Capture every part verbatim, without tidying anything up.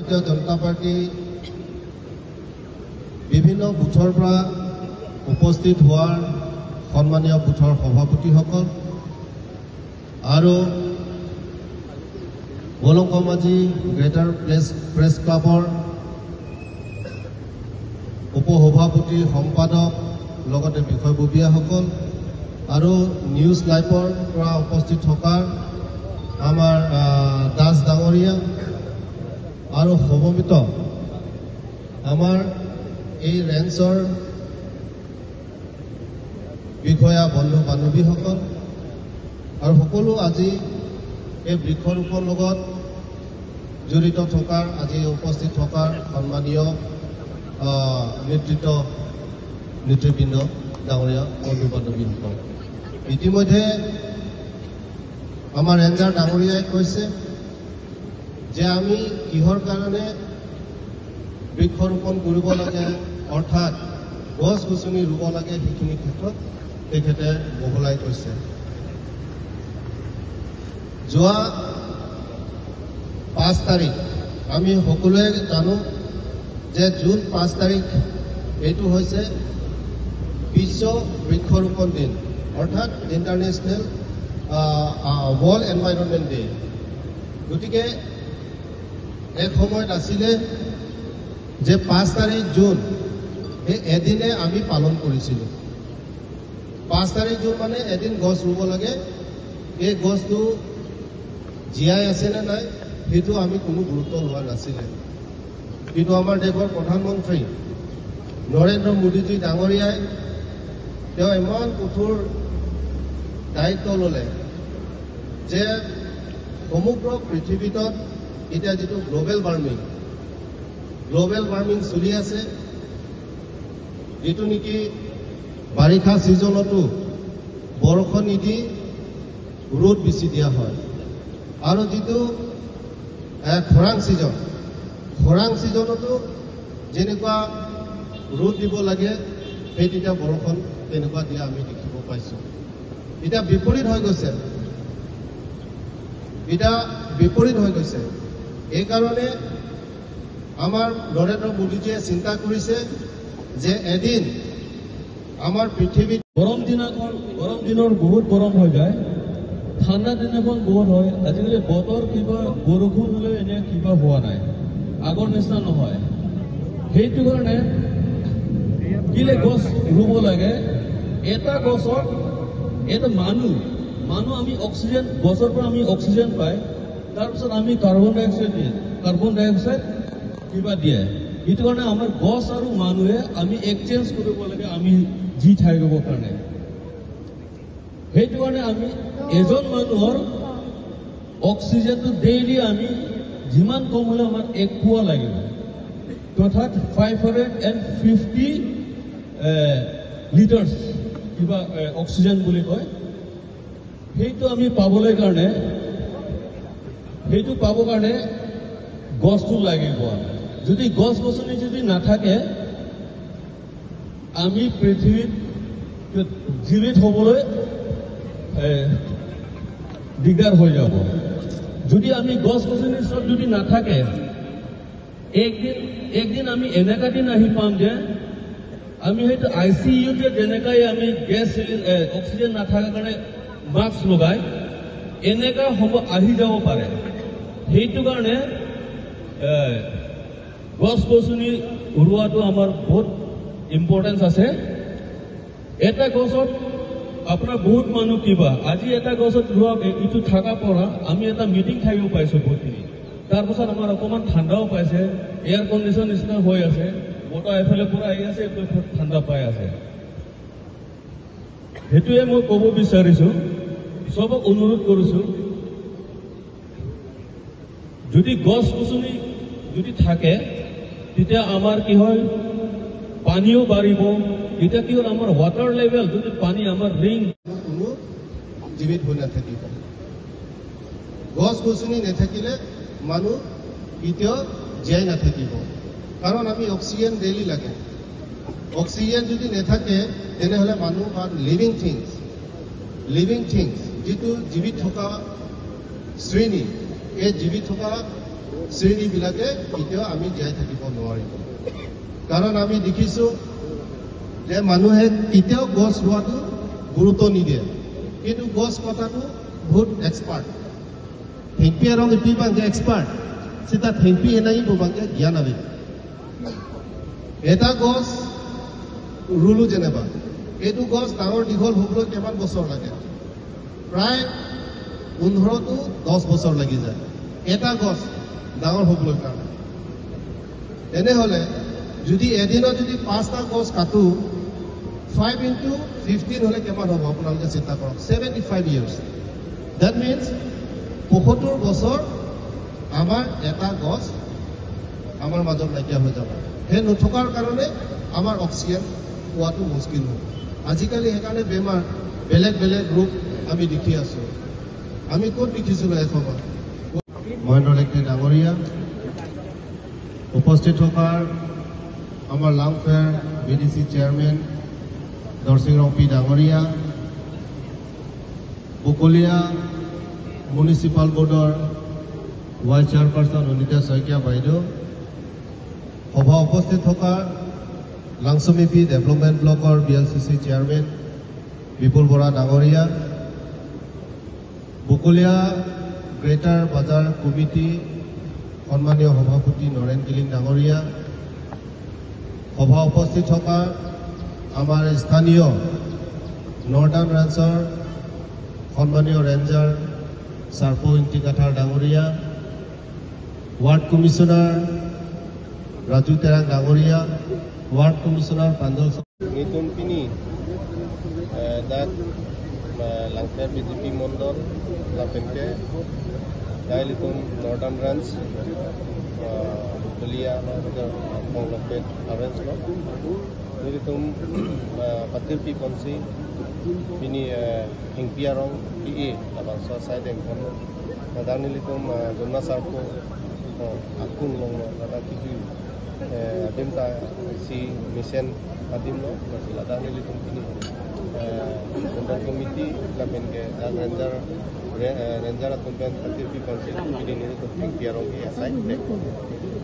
ভাৰতীয় জনতা পাৰ্টি বিভিন্ন বুথৰ পৰা উপস্থিত হোৱাৰ সন্মানীয় বুথৰ সভাপতিসকল আৰু বলংকমাজি গ্ৰেটাৰ প্ৰেছ প্ৰেছ ক্লাবৰ উপসভাপতি, সম্পাদক, লগতে বিষয়ববীয়াসকল আৰু নিউজ লাইভৰ পৰা উপস্থিত থকা আমাৰ, আহ, দাস ডাঙৰীয়া আৰু সমবেত আমাৰ এই ৰেঞ্জৰ বিষয়া, বন্ধু বান্ধৱীসকল আৰু সকলো আজি এই বৃক্ষৰোপণ লগত জড়িত থকাৰ, আজি উপস্থিত থকাৰ সন্মানীয়, আহ, নেতৃত্ব, নেতৃবৃন্দ, ডাঙৰীয়া, বন্ধু বান্ধৱীসকল। ইতিমধ্যে আমাৰ ৰেঞ্জাৰ ডাঙৰীয়াই কৈছে যে আমি কিহৰ কাৰণে বৃক্ষৰোপণ কৰিব লাগে, অৰ্থাৎ গছ গছনি ৰুব লাগে, সেইখিনি ক্ষেত্ৰত তেখেতে বহলাই কৈছে। যোৱা পাঁচ তাৰিখ, আমি সকলোৱে জানো যে জুন পাঁচ তাৰিখ এইটো হৈছে বিশ্ব বৃক্ষৰোপণ দিন, অৰ্থাৎ ইণ্টাৰনেশ্যনেল, আহ, আহ, ৱৰ্ল্ড এনভাইৰনমেণ্ট ডে। গতিকে এক সময়ত আছিলে যে পাঁচ তাৰিখ জুন, সেই এদিনে আমি পালন কৰিছিলো। পাঁচ তাৰিখ জুন মানে এদিন গছ ৰুব লাগে, এই গছটো জীয়াই আছে নে নাই, সেইটো আমি কোনো গুৰুত্ব লোৱা নাছিলে। কিন্তু আমাৰ দেশৰ প্ৰধানমন্ত্ৰী নৰেন্দ্ৰ মোদীজী ডাঙৰীয়াই তেওঁ ইমান কঠোৰ দায়িত্ব ল'লে যে সমগ্ৰ পৃথিৱীত এতিয়া যিটো গ্ল'বেল ৱাৰ্মিং, গ্ল'বেল ৱাৰ্মিং চলি আছে, যিটো নেকি বাৰিষা ছিজনতো বৰষুণ নিদি ৰ'দ বেছি দিয়া হয়, আৰু যিটো, এ, খৰাং ছিজন, খৰাং ছিজনতো যেনেকুৱা ৰ'দ দিব লাগে, সেই তেতিয়া বৰষুণ তেনেকুৱা দিয়া আমি দেখিব পাইছো। এতিয়া বিপৰীত হৈ গৈছে, এতিয়া বিপৰীত হৈ গৈছে। এইকাৰণে আমাৰ নৰেন্দ্ৰ মোদীজীয়ে চিন্তা কৰিছে যে এদিন আমাৰ পৃথিৱীত গৰম দিনাখন, গৰম দিনৰ বহুত গৰম হৈ যায়, ঠাণ্ডা দিনাখন বহুত হয়। আজিকালি বতৰ কিবা বৰষুণ হ'লে এনে কিবা হোৱা নাই, আগৰ নিচিনা নহয়। সেইটো কাৰণে কিলে গছ ৰুব লাগে? এটা গছত এটা মানুহ, মানুহ আমি অক্সিজেন, গছৰ পৰা আমি অক্সিজেন পাই, তাৰপিছত আমি কাৰ্বন ডাই অক্সাইড দিয়ে, কাৰ্বন ডাই অক্সাইড কিবা দিয়ে। সেইটো কাৰণে আমাৰ গছ আৰু মানুহে আমি এক্সচেঞ্জ কৰিব লাগে, আমি জি থাকিবৰ কাৰণে। সেইটো কাৰণে আমি এজন মানুহৰ অক্সিজেনটো ডেইলি আমি যিমান কম হ'লে আমাৰ এক পোৱা লাগিব, অৰ্থাৎ five hundred and fifty litres কিবা, এ, অক্সিজেন বুলি কয়। সেইটো আমি পাবলৈ কাৰণে, সেইটো পাবৰ কাৰণে গছটো লাগিব। যদি গছ গছনি যদি নাথাকে, আমি পৃথিৱীত জীৱিত হ'বলৈ, এ, দিগদাৰ হৈ যাব। যদি আমি গছ গছনি চব যদি নাথাকে, একদিন, একদিন আমি এনেকা দিন আহি পাম যে আমি হয়তো আই চি ইউত যে যেনেকৈ আমি গেছ চিলিন-, এ, অক্সিজেন নাথাকাৰ কাৰণে মাস্ক লগাই, এনেকা হ'ব, আহি যাব পাৰে। সেইটো কাৰণে, এ, গছ গছনি ৰোৱাটো আমাৰ বহুত ইম্পৰ্টেঞ্চ আছে। এটা গছত আপোনাৰ বহুত মানুহ কিবা, আজি এটা গছত ৰোৱা, এ-, এইটো থাকা পৰা আমি এটা মিটিং থাকিব পাইছো বহুতখিনি। তাৰ পাছত আমাৰ অকণমান ঠাণ্ডাও পাইছে, এয়াৰ কণ্ডিশ্যন নিচিনা হৈ আছে, বতাহ এফালে পৰা আহি আছে, এইফালে ঠাণ্ডা পাই আছে। সেইটোৱে মই ক'ব বিচাৰিছো, চবক অনুৰোধ কৰিছো, যদি গছ গছনি যদি থাকে, তেতিয়া আমাৰ কি হয়, পানীও বাঢ়িব। তেতিয়া কি হ'ল, আমাৰ ৱাটাৰ লেভেল, যদি পানী আমাৰ ৰেইন কোনো জীৱিত হৈ নাথাকিব। গছ গছনি নাথাকিলে মানুহ কেতিয়াও জীয়াই নাথাকিব, কাৰণ আমি অক্সিজেন ডেইলি লাগে। অক্সিজেন যদি নাথাকে, তেনেহ'লে মানুহ বা লিভিং থিংছ, লিভিং থিংছ যিটো জীৱিত থকা শ্ৰেণী, এই জীৱিত থকা শ্ৰেণীবিলাকে কেতিয়াও আমি জীয়াই থাকিব নোৱাৰিব। কাৰণ আমি দেখিছো যে মানুহে কেতিয়াও গছ ৰোৱাটো গুৰুত্ব নিদিয়ে, কিন্তু গছ কটাটো বহুত expert. Thengpi arong ipi abangke expert, sita thengpi henai ipo abangke জ্ঞান ave. এটা গছ ৰুলো যেনিবা, এইটো গছ ডাঙৰ দীঘল হ'বলৈ কিমান বছৰ লাগে? প্ৰায় পোন্ধৰ to দহ বছৰ লাগি যায় এটা গছ ডাঙৰ হ'বলৈ কাৰণে। তেনেহ'লে যদি এদিনত যদি পাঁচটা গছ কাটো, five into fifteen হ'লে কিমান হ'ব আপোনালোকে চিন্তা কৰক, seventy five years। That means পঁয়সত্তৰ বছৰ আমাৰ এটা গছ আমাৰ মাজত নাইকিয়া হৈ যাব। সেই নথকাৰ কাৰণে আমাৰ অক্সিজেন পোৱাটো মুস্কিল হয়। আজিকালি সেইকাৰণে বেমাৰ বেলেগ বেলেগ ৰূপ আমি দেখি আছো। আমি ক'ত দেখিছিলো এসময়ত? মহেন্দ্ৰ লেকটে ডাঙৰীয়া, উপস্থিত থকা আমাৰ লাংফেৰ বি ডি চি চেয়াৰমেন দৰসিং ৰংপি ডাঙৰীয়া, বকলীয়া মিউনিচিপাল বৰ্ডৰ ভাইচ চেয়াৰপাৰ্চন অনিতা শইকীয়া বাইদেউ, সভা উপস্থিত থকা লাংচুমিপি ডেভেলপমেণ্ট ব্লকৰ বি এল চি চি চেয়াৰমেন বিপুল বৰা ডাঙৰীয়া, বকলীয়া গ্ৰেটাৰ বজাৰ কমিটি সন্মানীয় সভাপতি নৰেন কিলিং ডাঙৰীয়া, সভা উপস্থিত থকা আমাৰ স্থানীয় নৰ্দাৰ্ণ ৰেঞ্জৰ সন্মানীয় ৰেঞ্জাৰ চাৰ্পো ইংতি কাথাৰ ডাঙৰীয়া, ৱাৰ্ড কমিছনাৰ ৰাজু তেৰাং ডাঙৰীয়া, ৱাৰ্ড কমিছনাৰ প্ৰাঞ্জল চ- Nelitum pini, eh, dak, eh, Langpher B J P Mondol, lapen ke, dak ilitum Northern Range, eh, Bakalia, no, dak, Pong Lokpet, Orange, no. Nelitum, eh, patirpi ponsi, pini, eh, Thengpi arong ke-e, labangso asai dengpon. Ladak nelitum, eh, Jona Sarpo, eh, akun along, ladak kejui, eh, adim ta isi mesen adim lo, lasi ladak nelitum pini, eh, Mondol Committee, lapen ke, eh, Ranger, re-, eh, Ranger atum pen patirpi ponsi, pini nelitum Thengpi arong ke-e asai dengpon.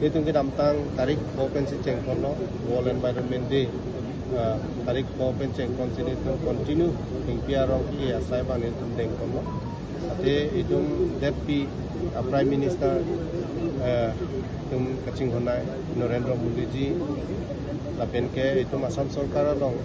Nelitum kedamtang tarik pho pensi chengponlo, World Environment Day, eh, tarik pho pen chengponsi nelitum continue Thengpi arong ke-e asai abang nelitum dengponlo. Ate itum det pi, ah, Prime Minister, eh, itum kachinghonnei Narendra Modi ji, lapen ke itum Assam Sorkar along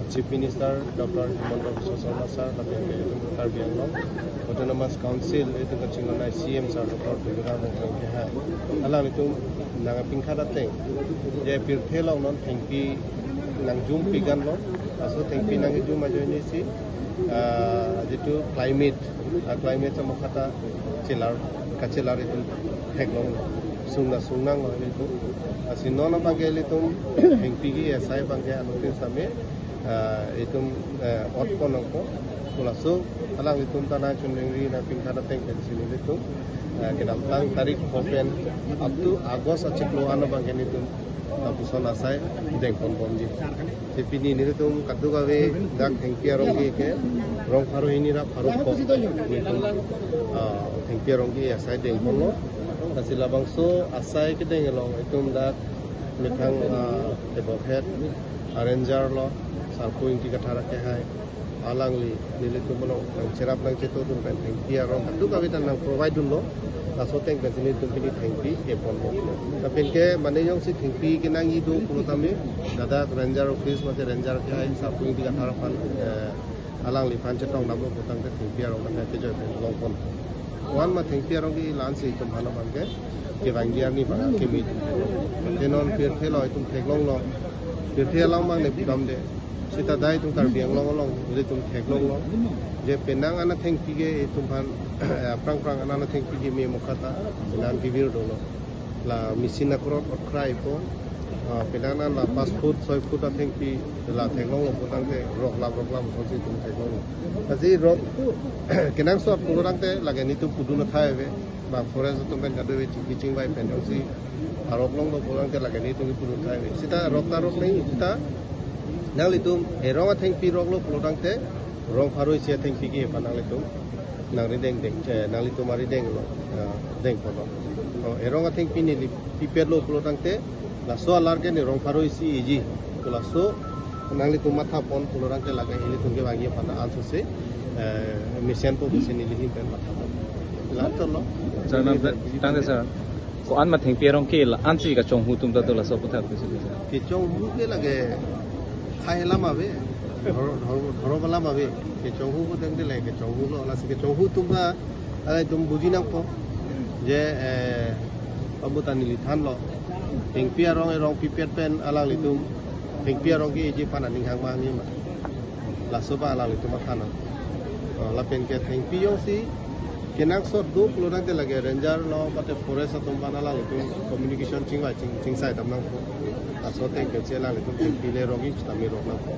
Chief Minister Doctor Himanta Biswa Sarma sir, lapen ke itum Karbi Anglong Autonomous Council itum kachinghonnei C M sir Doctor Tuliram Ronghang kehai, alanglitum nangpinkhat ateng, je pirthe along non thengpi nangjum pigan lo, laso thengpi nangjum ajoine si, ah, jitu climate, ah, climate samokha ta chelar, kachelar itum theklong, sungna sungnang lo itum. Lasi non abang ke ilitum thengpi ke-e asai abang ke anuttin same, ah, itum, eh, otpon nangpo. Laso alanglitum ta nangchuningri nangpinkhat ateng pensi nelitum, eh, kedamtang tarik pho pen up to August achiklo an abang ke nelitum lapuson asai dengponbomji. Te pini nelitum kadokave dak Thengpi arong ke-e ke rong pharo hini ra pharo pho nelitum, ah, Thengpi arong ke-e asai dengponlo. Lasi labangso asai kedeng along itum dak methang, ah, tebok het, ah, Ranger lo, Sarpo Ingti Kathar kehai, alangli nelitum along nangcherap nangcheto atum pen thengpi arong kadokave ta nangprovide dunlo. Laso ateng pensi nelitum pini thengpi eponlo. Lapen ke mane jongsi thengpi kenangji do pulo tame, ladak Ranger Office mate Ranger kehai Sarpo Ingti Kathar aphan, eh, alangliphan chetongdamlo putangte thengpi arong mate kejoi pen longpon. Wan ma thengpi arong ke-e la-ansi itum aphan abang ke kevangji arni abang keme. Te non pirthe along itum theklonglo. Pirthe along abang ne pidamde. Sita dak itum Karbi Anglong along ilitum theklonglo. Je penang anathengpi ke itum aphan, aphrang phrang anathengpi keme mokha ta penang kevir dolo. La machine akorot otkrai po. Ah, penang an la pas foot, soi foot athengpi la theklonglo putangte roklap roklap asonsi itum theklonglo. Lasi rok kenangsot pulotangte lake nelitum pudun athai ave. Ba forest atum pen kadokave chingki chingvai pen jongsi arok longlo pulotangte lake nelitum pudun athai ave. Sita rok ta rok nangji ta, nanglitum erong athengpi roklo pulotangte rong pharo isi athengpi ke-e aphan nanglitum Nangrideng deng, eh, nanglitum arideng lo, eh, deng kono. Oh, erong athengpi neli pipet lo pulo tangte, laso alar ke ne rong pharo isi eji. Laso nanglitum matha pon pulo tangte lake ilitum kevangji aphan ansose, eh, mesenpo pusi neli ahin pen matha pon. Lahat lo. Sir, nang tangte sir. Ko-an ma thengpi arong ke la-ansi kachonghu atum ta do laso aputhak pusi. Kachonghu ke lake thai alam ave, dhor-, dhor-, dhorop alam ave. Kachonghu putangte lake kachonghu lo, lasi kachonghu atum ta, eh, itum buji nangpo. Je, eh, pamuta neli thanlo. Thengpi arong erong pipet pen alanglitum thengpi arong ke-eji aphan aning hang ma nangji ma. Laso ba alanglitum matha nang. Oh, lapen ke thengpi jongsi kenangsot do pulo tangte lake ranger lo mate forest atum aphan alanglitum communication chingvai ching, chingsai dam nangpo. Laso ateng ke si alanglitum thengpi le rong-i sitame rong nangpo.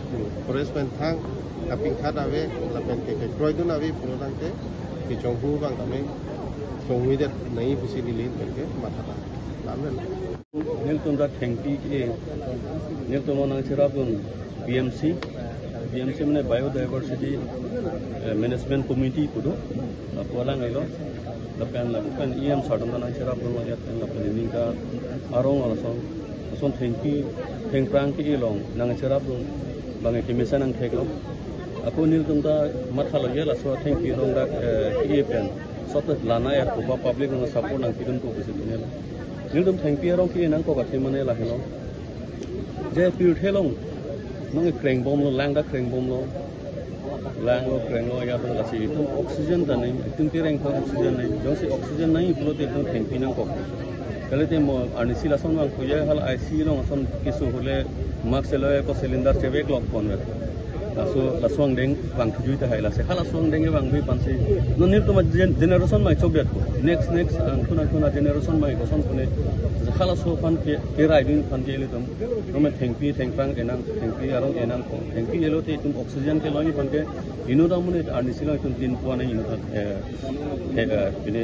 Hmm, forest pen thang kapingthat ave lapen ke kekroi dun ave pulo tangte kachonghu abang tame chonghuidet nangji pusi neli ahin pen ke matha tang. Amen. Nelitum ta thengpi ke, nelitum nangcherap dun B M C, B M C mane Biodiversity, eh, Management Committee pu do, lapu alang ilo, lapen lapen E M sir atum ta nangcherap dun lo ajat pen lapen ningkan arong ason, ason thengpi, thengphrang ke-e along nangcherap dun, bang ke mesen nangthek lo. Ako nelitum ta matha lo ye laso thengpi arong dak, eh, ke-e pen, sot lana ya ko ba public nang support nangpidun ko pusi tunel. Nelitum thengpi arong ke-e nangkok athema ne lahelo. Je pirthe along nang kreng bomlo, lang ta kreng bomlo. Langlo, krenglo, ya to lasi itum oxygen ta nangji, itum kereng ta oxygen nangji. Jongsi oxygen nangji pulote itum thengpi nangkok. Kalite mo arnisi lason vang kuya hal I C U along ason keso hule mask lo ko cylinder chevek lok pon vet. Laso, laso angdeng vang thujui tahai lasi. Halaso angdeng vangdun aphansi. Non nelitum a gen-, generation mai chokdet ko. Next, next, angthun angthun a generation mai koson pune. Halaso aphan ke, kerai dun aphan ke ilitum. Nome thengpi, thengphrang enang, thengpi arong enang ko. Thengpi elo te itum oxygen kelongji aphan ke. Inut amonit arnisi along itum tin pua nangji inut, eh, eh, eh, ini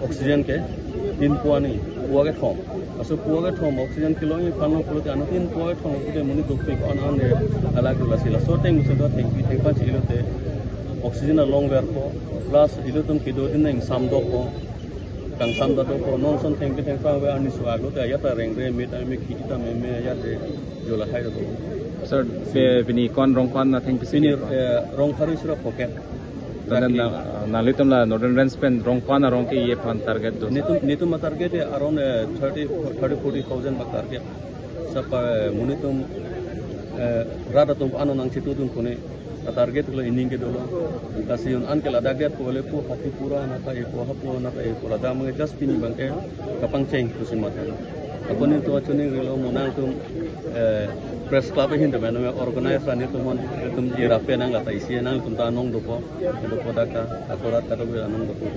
oxygen ke tin pua nangji, pua kethom. Laso pua kethom oxygen kelongji aphan lo pulote anut tin pua kethom pulote monit dopik on on de alag dula si laso ateng musi do thengpi thengphrang si ilo te oxygen along verpo, plus ilitum kedo dun nang sam dopo, kangsam ta dopo, non ason thengpi thengphrang ave arni suak lo te ajat ta rengre, me ta me, khiti ta meme ajat te jo lahai dopo. Sir, pe-, pini ko-an rong ko-an athengpi si? Pini, eh, rong pharo isi ra pocket. Dan, dan, na, nanglitum la Northern Range pen rong ko-an arong ke-e aphan target do? Netum, netum a target e around, eh, thirty, thirty, forty thousand bak target. Sapa, eh, monit atum, eh, rat atum ano nangchetudun pune. A target lo ining ke dolo. Lasi un-an ke ladak det ko le pu hati pura nata e pu hapu nata e pu ladak mang just pini abang ke kapangcheng pusi matha. Ako nelitum achuning rilo mo nangtum, eh, press club ahin teman organize ani tum hon tum irape nang lata isi nangtum ta anong dopo, dopo dak ta, ako rat kado anong dopo.